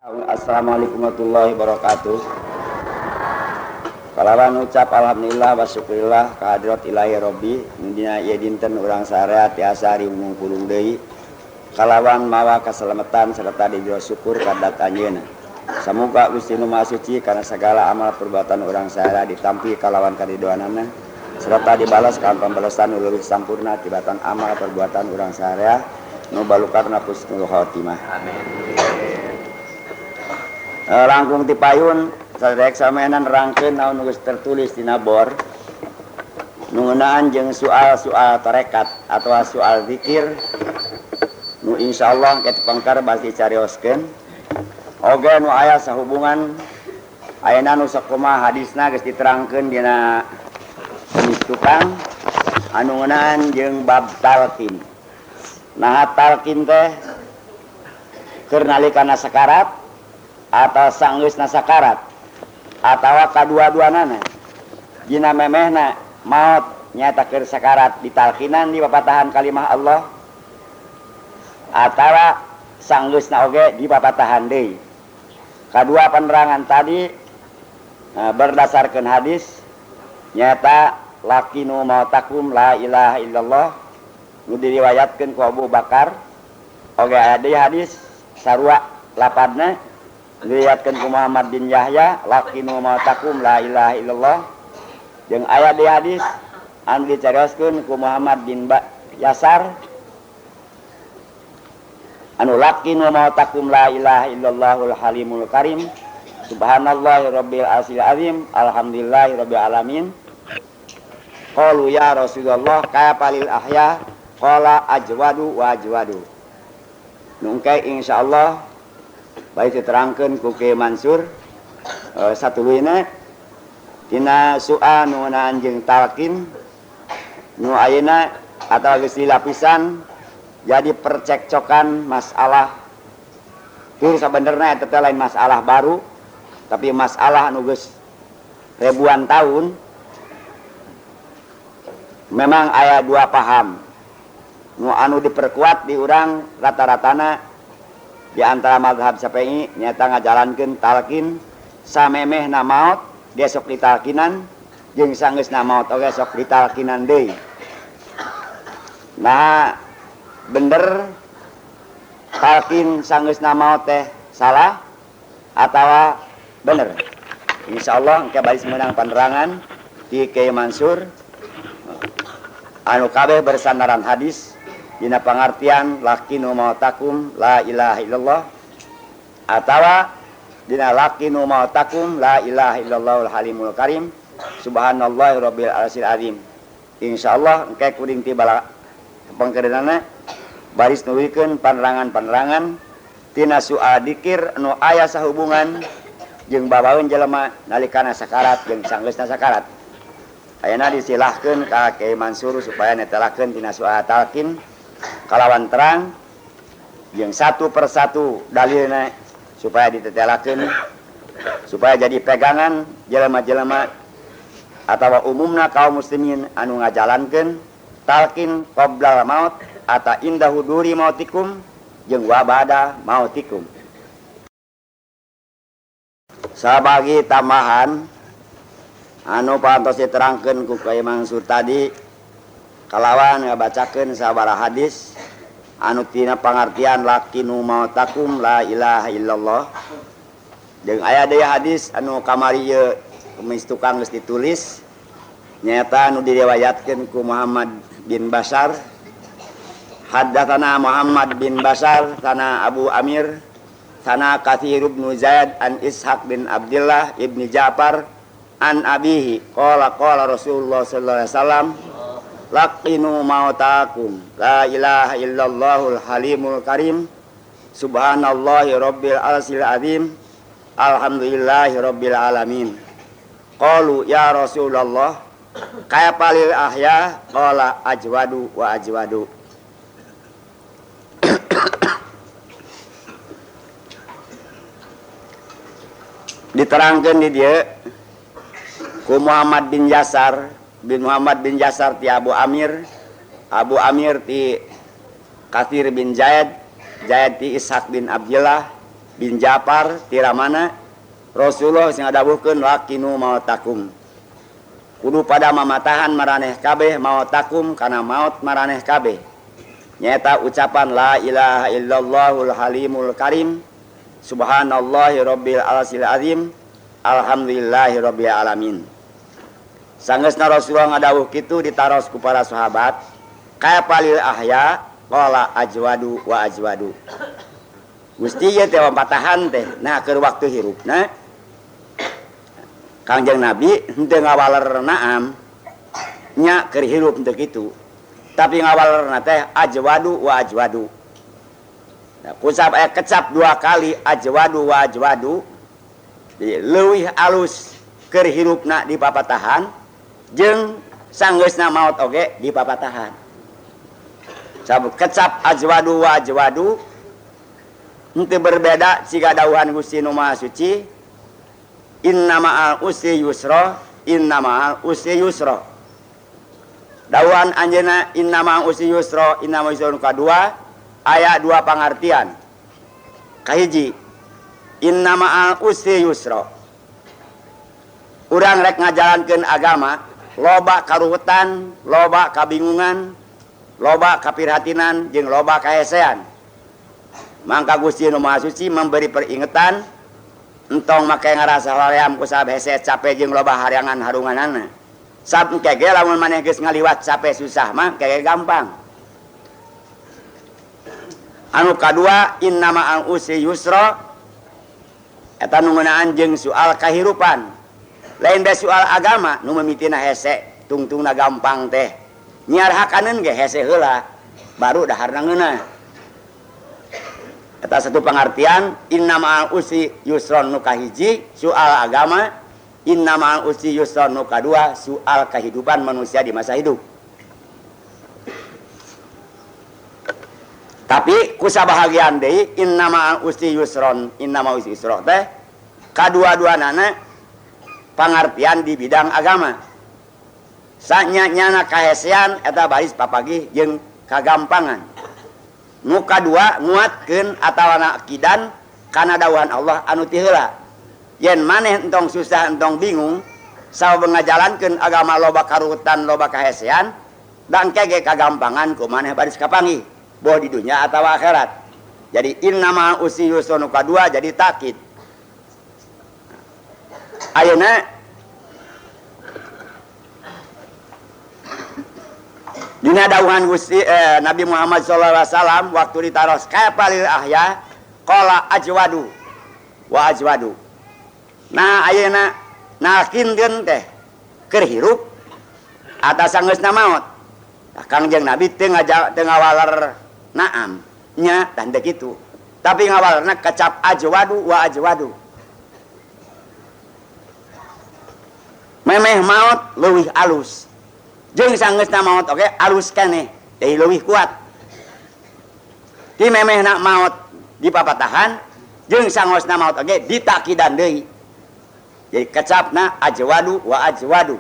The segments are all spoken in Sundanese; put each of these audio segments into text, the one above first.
Assalamualaikum warahmatullahi wabarakatuh. Kalawan ucap alhamdulillah wa syukurillah kehadirat ilahi robbi dina ieu dinten urang sararea tiasa riwung pulung deui kalawan mawa kaselamatan serta dijero syukur ka anjeunna. Samuga Gusti Nu Maha Suci kana sagala amal perbuatan urang sararea ditampi kalawan karidoanana serta dibalas kana pambalasan nu leuwih sampurna tibatan amal perbuatan urang sararea nu balukarna husnul khotimah. Amin. Langkung ti payun saderek samenan nerangkeun naon nu geus tertulis dina bor nu ngeunaan jeung soal-soal tarekat atawa soal zikir nu insyaallah ke tepangkar basi carioskeun oge nu aya sahubungan ayeuna nu sakumaha hadisna geus diterangkeun dina tukang anu ngeunaan jeung bab talqin. Nah talqin teh keur nalikana sakarat atau sanggeusna sakarat atawa kadua-duanana dina memehna maot nyaeta keur sakarat ditalkinan di papatahan kalimah Allah atawa sanggeusna oge di papatahan deui. Kadua penerangan tadi berdasarkan hadis nyaeta laqinu mautakum la ilaha illallah nu diriwayatkeun ku Abu Bakar oge aya deui hadis sarua lapadna diriwayatkeun ku Muhammad bin Yahya laqinu mautakum la ilaha illallah jeung aya deui hadis anu dicarioskeun ku Muhammad bin Yasar anu laqinu mautakum la ilaha illallahul halimul karim subhanallahi rabbil arsyil azim alhamdulillahi rabbil alamin. Qalu ya Rasulullah kayfa lil ahya qala ajwadu wa ajwadu. Nungke insyaallah baik diterangkeun ku Kiai Mansur satuluyna dina soal nu ngeunaan jeung talqin nu ayeuna atawa geus dilapisan jadi percekcokan masalah tur sabenerna eta teh lain masalah baru tapi masalah nu geus ribuan tahun. Memang aya dua paham nu anu diperkuat di urang rata-ratana di antara mazhab Syafi'i nyata ngajalankeun talqin samemehna maot ge sok ditalkinan jeung sanggeusna maot oge sok ditalkinan deui. Nah bener talqin sanggeusna maot teh salah atawa bener? Insyaallah engke baris meunang panerangan ti Kiai Mansur anu kabeh bersandaran hadis dina pangartian laqinu mautakum la ilaha illallah atawa dina laqinu mautakum la ilaha illallahul halimul karim subhanallahi rabbil arsyil azim. Insyaallah engke kuring ti bala pangkerenana baris nuluykeun panerangan-panerangan tina soal dikir anu aya sahubungan jeung babaeun jelema nalikana sakarat jeung sanggeusna sakarat. Ayeuna disilahkeun ka Kiai Mansur supaya netelakeun tina soal talqin kalawan terang jeung satu persatu dalilna supaya ditetelakeun supaya jadi pegangan jelema-jelema atawa umumna kaum muslimin anu ngajalankeun talqin qoblal maut atau inda huduri mautikum jeung wabada mautikum. Sabagi tambahan anu parantos diterangkeun ku Kiai Mansur tadi kalawan ngabacakeun sabaraha hadis anu tina pangartian laqinu mautakum la ilaha illallah jeung aya deui hadis anu kamari ieu kumis tukang geus ditulis nyaeta anu diriwayatkeun ku Muhammad bin Bashar. Haddatsana Muhammad bin Bashar sana Abu Amir sana Katsir bin Zaid an Ishaq bin Abdullah ibni Ja'far an abihi qala qala Rasulullah sallallahu alaihi wasallam laqinu mautakum la ilaha illallahul halimul karim subhanallahi rabbil arsyil azim alhamdulillahi rabbil alamin. Qalu ya Rasulullah kayfa lil ahya qala ajwadu wa ajwadu. Diterangkeun di dieu ku Muhammad bin Yasar bin Muhammad bin Yasar ti Abu Amir, Abu Amir ti Katsir bin Zaid, Zaid ti Ishaq bin Abdullah, bin Ja'far tiramana Rasulullah sing ngadawuhkeun laqinu mautakum. Kudu pada mamatahan maraneh kabeh mautakum kana maut maraneh kabeh. Nyaeta ucapan la ilaha illallahul halimul karim subhanallahi rabbil arsyil azim alhamdulillahi rabbil alamin. Sanggeusna Rasulullah ngadawuh kitu ditaros ku para sahabat, kaya palil ahya qala ajwadu wa ajwadu. Gusti ieu teh patahan teh nah keur waktu hirupna Kangjeng Nabi henteu ngawaler naam nya keur hirup henteu kitu. Tapi ngawalerna teh ajwadu wa ajwadu. Nah, kusab aya kecap dua kali ajwadu wa ajwadu. Jadi leuwih alus keur hirupna di papatahan jeung sanggeusna maot oge di papatahan. Sabab kecap ajwadu wa ajwadu henteu berbeda siga dawuhan Gusti Nu Maha Suci inna ma'al usri yusra inna ma'al usri yusra. Dawuhan anjeunna inna ma'al usri yusra inna ma'al usri yusra kadua aya dua pangartian. Kahiji inna ma'al usri yusra. Urang rek ngajalankeun agama loba karuwetan, loba kabingungan, loba kapirhatinan jeung loba kahesean. Mangka Gusti Nu Maha Suci memberi peringetan entong make ngarasa hoream ku sabab hese capek jeung loba hareangan harunganana. Sab engke ge lamun maneh geus ngaliwat capek susah mah engke gampang. Anu kadua inna ma'al usri yusra eta nu ngeunaan jeung soal kahirupan. Lain bae soal agama nu mimitina hese tungtungna gampang teh. Nyiar hakaneun ge hese heula baru daharna ngeunah. Eta satu pengertian inna ma'al usri yusron nu kahiji soal agama, inna ma'al usri yusron nu kadua soal kehidupan manusia di masa hidup. Tapi kusabahagian deui inna ma'al usri yusron inna ma'al usri yusron teh kadua-duanana pangartian di bidang agama. Sanya-nyana kahesean eta baris papagih jeung kagampangan. Nu kadua nguatkeun atawa akidan kana dawuhan Allah anu ti heula. Yen maneh entong susah entong bingung sabab ngajalankeun agama loba karuwetan loba kahesean da engke ge kagampangan ku maneh baris kapanggih boh di dunya atawa akhirat. Jadi inna ma'al usri yusra nu kadua jadi takkid. Ayeuna dina dawuhan Gusti Nabi Muhammad sallallahu alaihi wasallam waktu ditaros kaya palil ahya qala ajwadu wa ajwadu. Nah ayeuna nakinkeun teh keur hirup atas sanggeusna maot. Nah, Kangjeng Nabi teu ngawaler naam nya tanda kitu. Tapi ngawalerna kecap ajwadu wa ajwadu. Memeh maot leuwih alus. Jeung sanggeusna maot oge alus keneh, deui leuwih kuat. Ti memehna maot dipapatahan jeung sanggeusna maot oge ditakidan deui. Jadi kecapna ajwadu wa ajwadu.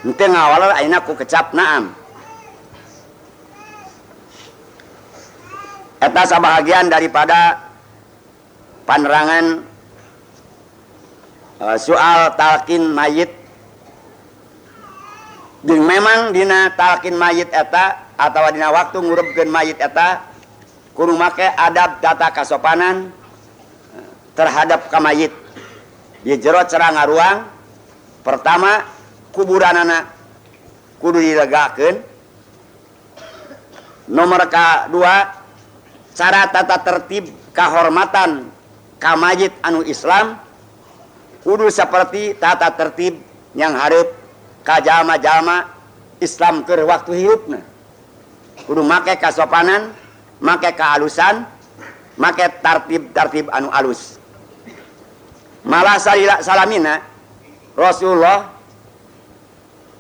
Henteu ngawaler ayeuna ku kecap naam. Eta sabahagian daripada panerangan soal talqin mayit. Jeung memang dina talqin mayit eta atawa dina waktu ngurebkeun mayit eta kudu make adab tata kasopanan terhadap ka mayit. Di jero cara ngaruang pertama kuburanana kudu dilegakeun. Nomor kadua cara tata tertib kahormatan ka mayit anu Islam kudu seperti tata tertib yang hareup ka jalma-jalma Islam keur waktu hirupna. Kudu make kasopanan, make kealusan, make tartib-tartib anu alus. Malah salamina Rasulullah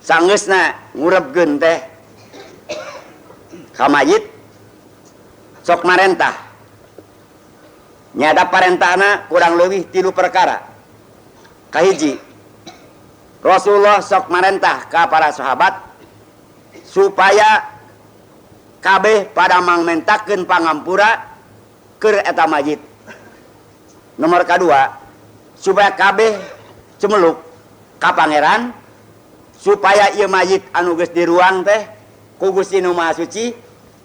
sanggeusna ngurebkeun teh ka mayit sok marentah. Nyada parentahna kurang leuwih 3 perkara. Kahiji, Rasulullah sok marentah ka para sahabat supaya kabeh pada mangmentakeun pangampura keur eta mayit. Nomor kadua supaya kabeh cemeluk ka pangeran supaya ieu mayit anu geus diruang teh ku Gusti Nu Maha Suci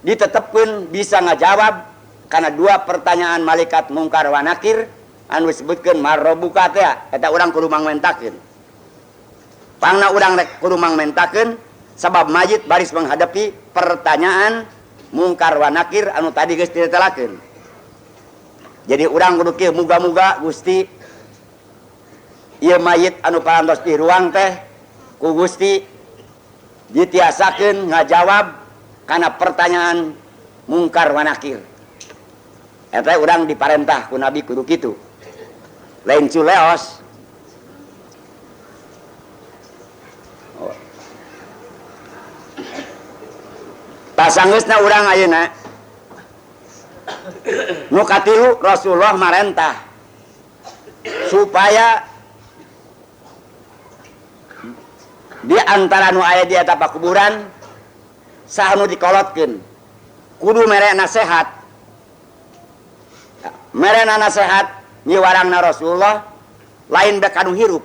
ditetepkeun bisa ngajawab kana dua pertanyaan malaikat mungkar wa nakir anu disebutkeun marrobuka teh eta urang kudu mangmentakeun. Pangna urang rek kudu mangmentakeun sabab mayit baris menghadapi pertanyaan mungkar wa nakir anu tadi geus ditetelakeun. Jadi urang kudu kieu muga-muga Gusti ieu mayit anu parantos diruang teh ku Gusti ditiasakeun ngajawab kana pertanyaan mungkar wa nakir. Eta urang diparentah ku Nabi kudu kitu. Lain culeos. Oh. Pasanggeusna urang ayeuna nu katilu Rasulullah marentah supaya di antara nu aya di eta pakuburan saha nu dikolotkeun kudu mere nasihat. Mere nasihat nyiwarangna Rasulullah lain bek anu hirup.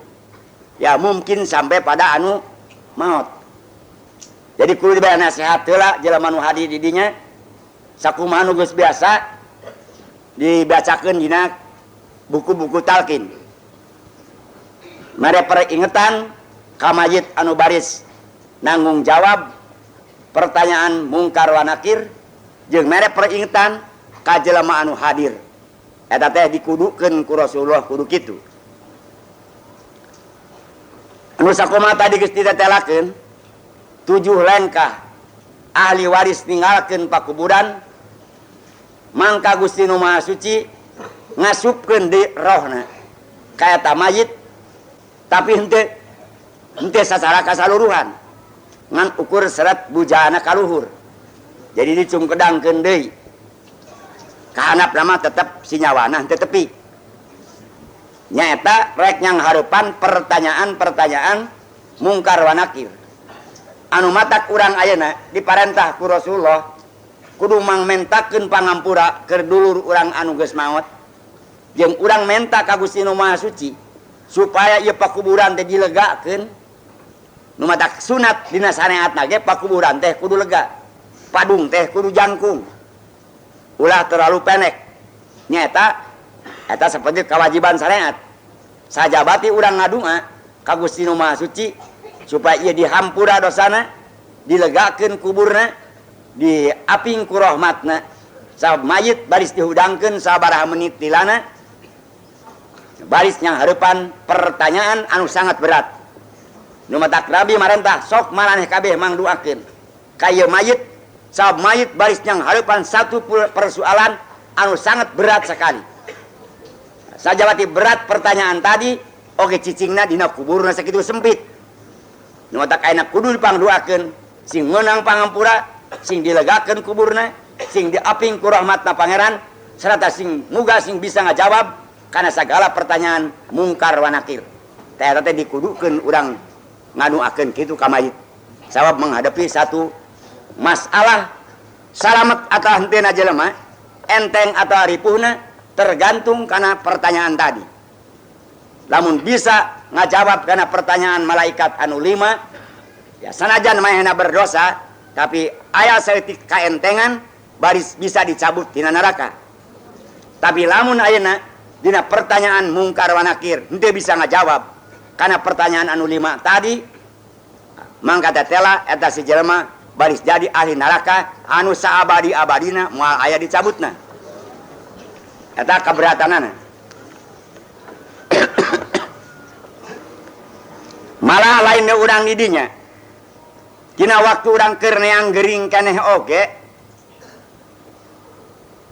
Ya mungkin sampai pada anu maut. Jadi kudu dibere nasihat heula jelema nu hadir di dinya sakumaha nu geus biasa dibacakeun dina buku-buku talqin. Mere peringetan ka mayit anu baris nanggung jawab pertanyaan mungkar wa nakir jeung mere peringetan ka jelema anu hadir. Eta teh dikudukeun ku Rasulullah kudu kitu. Anu sakumaha tadi geus ditetelakeun 7 lengkah ahli waris ninggalkeun pakuburan mangka Gusti Nu Maha Suci ngasupkeun di rohna ka eta mayit tapi henteu sacara kasaluruhan ngan ukur seret bujana kaluhur. Jadi dicungkedangkeun deui kahanap nama tetep sinyawana henteu tepi. Nyaeta rek nyanghareupan pertanyaan-pertanyaan mungkar wa nakir. Anu matak urang ayeuna diparentah ku Rasulullah kudu mangmentakeun pangampura keur dulur urang anu geus maot jeung urang menta ka Gusti Nu Maha Suci supaya ieu pakuburan teh dilegakeun. Nu matak sunat dina sareatna ge pakuburan teh kudu lega, padung teh kudu jangkung, ulah terlalu pendek. Nyaeta eta seperti kewajiban syariat. Sajabati urang ngadunga ka Gusti Nu Maha Suci supaya ieu dihampura dosana, dilegakeun kuburna, diaping ku rahmatna. Sabab mayit baris dihudangkeun sabaraha menit dilana, baris nyanghareupan pertanyaan anu sangat berat. Nu matak Nabi marentah sok maraneh kabeh mangduakeun ka ieu mayit, sabab mayit baris nyanghareupan satu persoalan anu sangat berat sekali. Sajabati berat pertanyaan tadi, oge cicingna dina kuburna sakitu sempit. Nu matak ayeuna kudu dipangduakeun sing meunang pangampura, sing dilegakeun kuburna, sing diaping ku rahmatna pangeran, serta sing muga sing bisa ngajawab kana sagala pertanyaan mungkar wa nakir. Teh eta teh dikudukeun urang ngaduakeun kitu ka mayit. Sabab menghadapi satu masalah salamet atau henteuna jelema, enteng atau ripuhna tergantung kana pertanyaan tadi. Lamun bisa ngajawab kana pertanyaan malaikat anu 5, ya sanajan manehna berdosa, tapi aya saeutik kaentengan baris bisa dicabut tina neraka. Tapi lamun ayeuna dina pertanyaan mungkar wa nakir henteu bisa ngajawab kana pertanyaan anu 5 tadi, mangka tetela eta si jelema baris jadi ahli neraka anu saabadi-abadina moal aya dicabutna. Eta keberatanana. Malah lainnya urang di dinya. Dina waktu urang keur neang gering keneh oge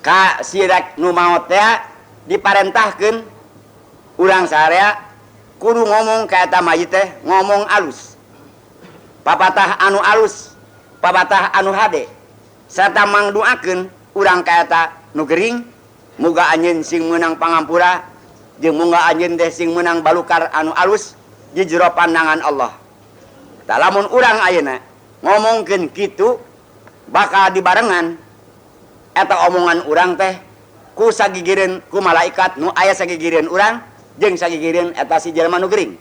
ka sirek nu maot teh diparentahkeun urang sarea kudu ngomong ka eta mayit teh ngomong alus. Papatah anu alus, papatah anu hade. Serta mangduakeun urang ka eta nu gering muga anjeun sing meunang pangampura jeung muga anjeun teh sing meunang balukar anu alus di jero pandangan Allah. Tah lamun urang ayeuna ngomongkeun kitu bakal dibarengan eta omongan urang teh ku sagigireun ku malaikat nu aya sagigireun urang jeung sagigireun eta si jelema nu gering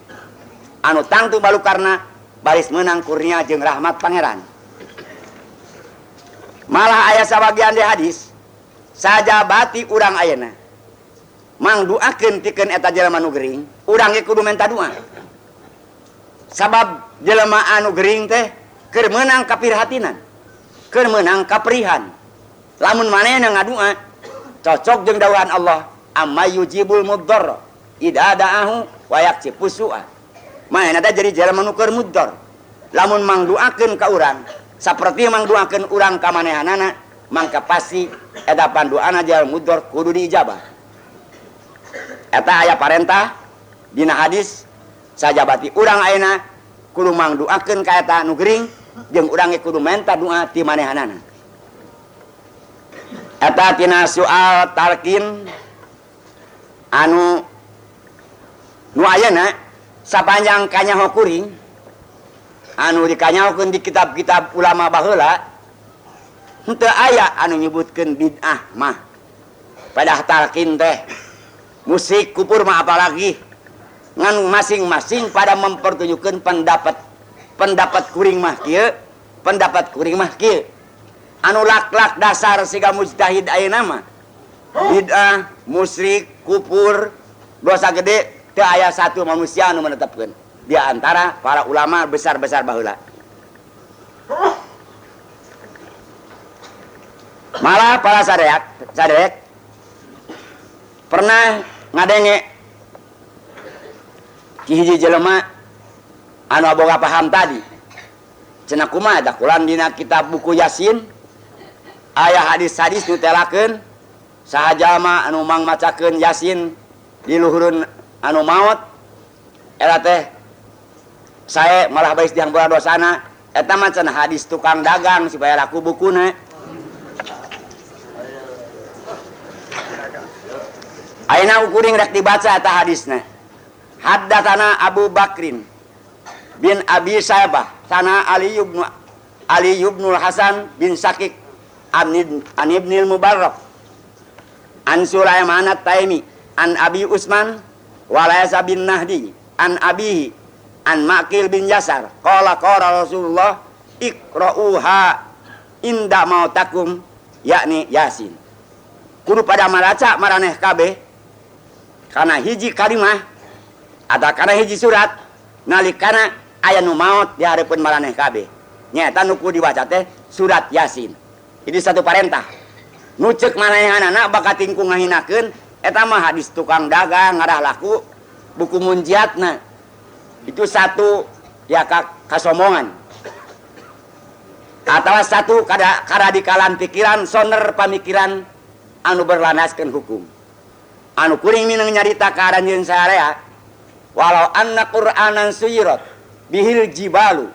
anu tangtu balukarna baris meunang kurnia jeung rahmat pangeran. Malah aya sabagian di hadis sajabati urang ayeuna mangduakeun tikeun eta jelema nu gering, urang ge kudu menta doa. Sabab jelema anu gering teh keur meunang kapirhatinan, keur meunang kaprihan. Lamun manehna ngadua cocok jeung dawuhan Allah, amma yujibul muddarra idza da'ahu wa yaksifus su'a. Manehna teh jadi jelema nu keur muddar. Lamun mangduakeun ka urang saperti mangduakeun urang ka manehanana, mangka pasti eta panduana jalma muddar kudu diijabah. Eta aya parentah dina hadis sajabati urang ayeuna kudu mangduakeun ka eta nu gering jeung urang ge kudu menta doa ti manehanana. Eta tina soal talqin anu nu ayeuna sapanjang kanyaho kuring anu dikanyahokeun di kitab-kitab ulama baheula henteu aya anu nyebutkeun bid'ah mah. Pada talqin teh musik kupur mah apalagi ngan masing-masing pada mempertunjukkan pendapat, pendapat kuring mah kieu, pendapat kuring mah kieu. Anu lak-lak dasar siga mujtahid ayeuna mah bid'ah, musyrik, kupur, dosa gede teu aya satu manusia anu menetapkeun di antara para ulama besar-besar baheula. Malah para sadeak pernah ngadenge ki hiji jelema anu boga paham tadi. Cenah kumaha da kulan dina kitab buku Yasin aya hadis-hadis nu telakeun saha jalma anu mang macakeun Yasin di luhureun anu maot eta teh sae malah baris dihampura dosana. Eta mah cenah hadis tukang dagang supaya laku bukuna. Ayeuna kuring rek dibaca eta hadisna. Haddatsana Abu Bakrin bin Abi Saibah sana Ali ibn Hasan bin Sakik an Ibnil Mubarak an Sulaiman at-Taimi an Abi Usman Walaysa bin Nahdi an abihi an Maqil bin Yasar qala qala Rasulullah iqra'uha inda mautakum yakni Yasin. Kudu pada maraca maraneh kabeh kana hiji kalimah atau kana hiji surat nalikana aya nu maot di hareupeun maraneh kabeh. Nyaeta nu kudu diwaca teh surat Yasin. Ini satu parentah. Nu ceuk manehanana bakal tingkung ngahinakeun eta mah hadis tukang dagang ngarah laku buku munjiatna. Itu satu ya kasombongan. Atau satu karadikalan pikiran soner pamikiran anu berlandaskeun hukum. Anu kuring mineng nyarita ka aranjeun saarea walau anna qur'anan suyirat bihil jibalu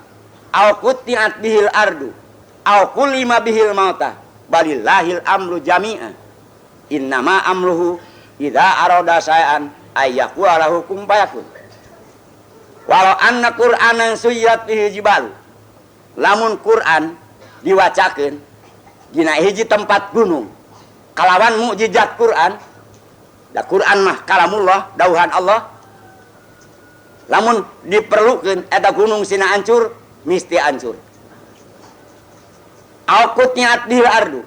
aw qutiat bihil ardu aw kulima bihil mauta balillahil amru jami'a innama amruhu idza arada syai'an ayyaqula lahu kun fayakun. Walau anna qur'anan suyirat bihil jibalu, lamun Qur'an diwacakeun dina hiji tempat gunung kalawan mukjizat Qur'an, da Qur'an mah kalamullah, dawuhan Allah. Lamun diperlukeun eta gunung sina hancur, misti hancur. Au qutiat bihil ardu,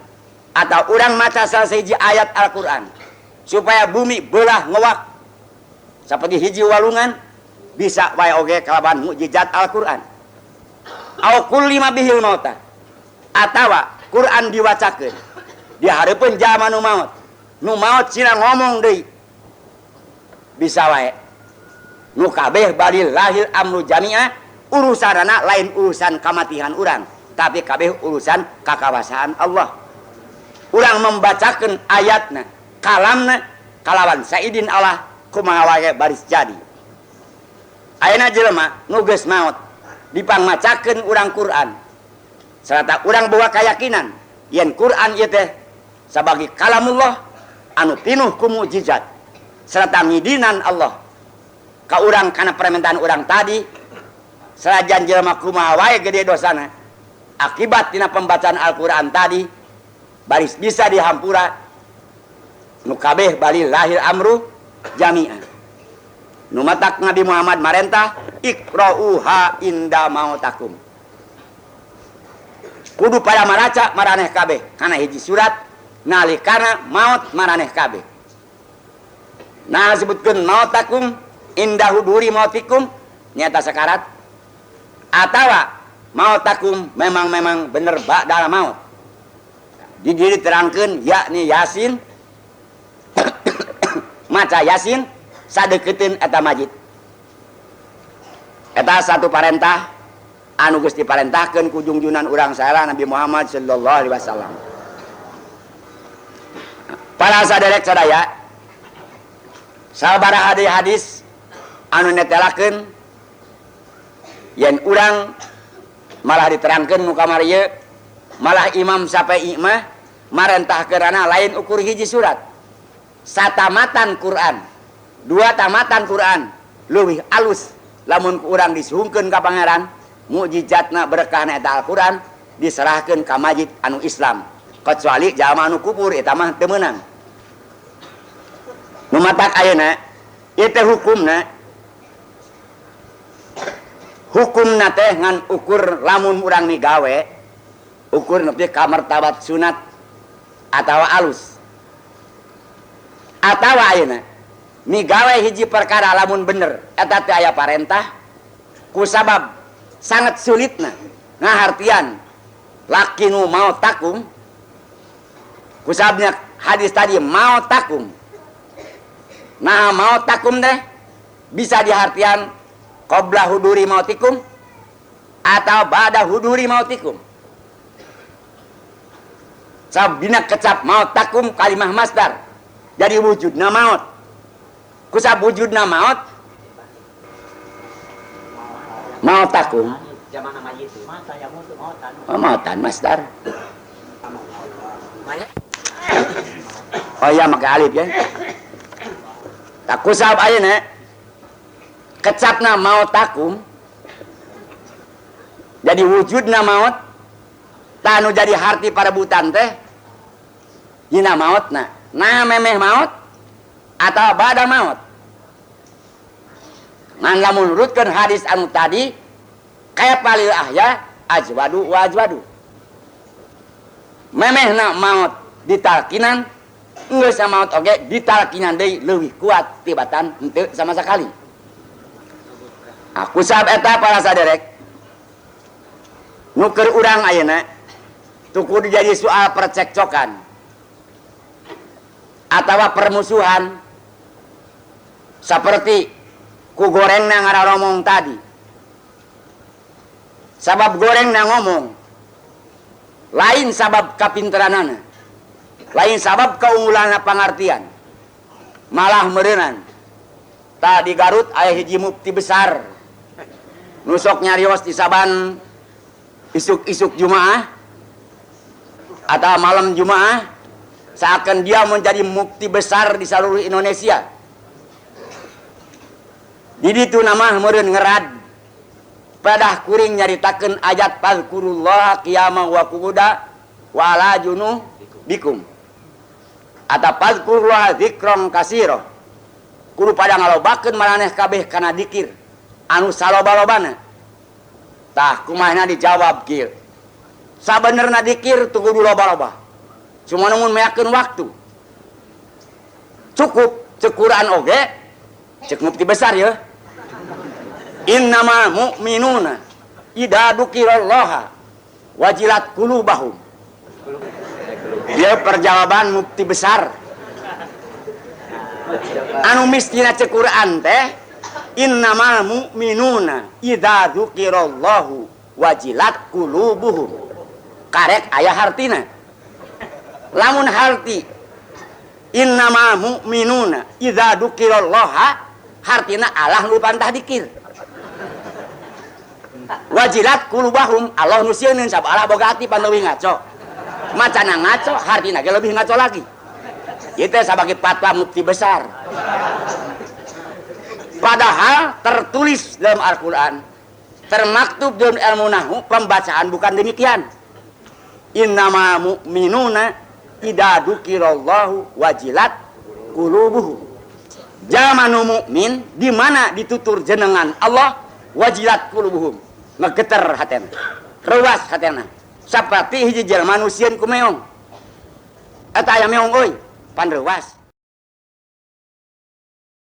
atau urang maca salah sahiji ayat Al-Qur'an supaya bumi belah ngewak seperti hiji walungan, bisa wae oge kalawan mukjizat Al-Qur'an. Au kullima bihil mauta, atawa Qur'an diwacakeun di hareupeun jalma nu maot, nu maot sina ngomong deui, bisa wae. Nu kabeh balillahil amru jami'a, urusanana lain urusan kamatihan urang, tapi kabeh urusan kakawasaan Allah. Urang membacakeun ayatna, kalamna kalawan saidin Allah kumaha wae baris jadi. Ayeuna jelema nu geus maot dipangmacakeun urang Quran sarta urang boga kayakinan yen Quran ieu teh sabagi kalamullah anu pinuh ku mukjizat serta ngidinan Allah ka urang kana permintaan urang tadi. Sanajan jelema kumaha wae gede dosana, akibat tina pembacaan Al-Qur'an tadi baris bisa dihampura Nu kabeh balillahil amru jami'an. Nu matak Nabi Muhammad marentah iqra'uha inda mautakum. Kudu pada maraca maraneh kabeh kana hiji surat nalikana maut maraneh kabeh. Nah sebutkeun mautakum inda huduri mautikum nyata sakarat atawa mautakum memang bener ba'dal maut. Di dieu diterangkeun yakni Yasin maca Yasin sadeukeuteun eta majid. Eta satu parentah anu geus diparentahkeun ku jungjunan urang saerah Nabi Muhammad sallallahu alaihi wasallam. Para saderek sadaya, sabaraha deui hadis anu netelakeun yen urang malah diterangkeun nu kamari ieu, malah Imam Syafi'i mah marentahkeunana lain ukur hiji surat. Satamatan Quran, dua tamatan Quran leuwih alus lamun ku urang disuhungkeun ka pangeran, mukjizatna berkahna eta Al-Quran diserahkeun ka majid anu Islam, kecuali jalma anu kufur eta mah teu meunang. Nu matak ayeuna ieu teh hukumna, hukumna teh ngan ukur lamun urang migawe ukur nepi ka martabat sunat atawa alus. Atawa ayeuna migawe hiji perkara lamun bener eta teh aya parentah ku sabab sangat sulitna ngahartian lakinu mau takum kusabnya hadis tadi mau takum. Nah mau takum teh bisa dihartian qabla huduri mautikum atau ba'da huduri mautikum. Sabdina kecap mau takum kalimah masdar jadi wujudna maut. Kusab wujudna maut mau takum. Oh, mautan masdar. Oh iya make alif ya. Tak kusab ayeuna kecapna maut takum jadi wujudna maut tanu jadi harti parebutan teh dina mautna. Nah memeh maut atau bada maut. Ngan lamun nurutkeun hadis anu tadi kaya palil ahya ajwadu wa ajwadu. Memehna maut ditalkinan geus maut oge ditalkinan deui leuwih kuat tibatan henteu sama sekali. Aku sab eta para saderek nu keur urang ayeuna teu kudu jadi soal percekcokan atawa permusuhan seperti ku gorengna ngararomong tadi. Sabab gorengna ngomong lain sabab kapinteranana, lain sabab keunggulanna pangartian, malah meureunan. Tadi Garut aya hiji mufti besar nu sok nyarios di saban isuk-isuk Jumaah atau malam Jumaah, seakan dia menjadi mufti besar di seluruh Indonesia. Di ditu nama meureun ngerad pedah kuring nyaritakeun ayat fazkurullah qiyama wa qu'uda wa ala junubikum atau fazkurullah dzikran katsira. Kudu pada ngalobakeun maraneh kabeh kana dikir anu saloba-lobana. Tah kumahna dijawab kieu. Sabenerna dikir teu kudu loba-loba. Cuma namun meyakeun waktu. Cukup cek Quran oge cek mufti besar ya. Innamal mu'minuna idza dzukirallaha wajilat qulubahum. Dia perjawaban mufti besar. Anu mistina cek Quran teh innamal mu'minuna idza dzukirallahu wajilat qulubuhum. Karek aya hartina. Lamun harti innamal mu'minuna idza dzukirallaha hartina Allah nu pantah dikir. Wajilat qulubahum Allah nu sieun sabab Allah boga ati pan leuwih ngaco. Macana ngaco hartina ge leuwih ngaco lagi. Ieu teh sabagi fatwa mufti besar. Padahal tertulis dalam Al-Qur'an, termaktub dalam ilmu nahwu, pembacaan bukan demikian. Innamal mu'minuna idza dzukirallahu wajilat qulubuhum. Jalma nu mukmin di mana ditutur jenengan Allah wajilat qulubuhum, ngegeter hatena, reuas hatena. Saperti hiji jalma nu sieun ku meong. Eta aya meong euy, pan reuas.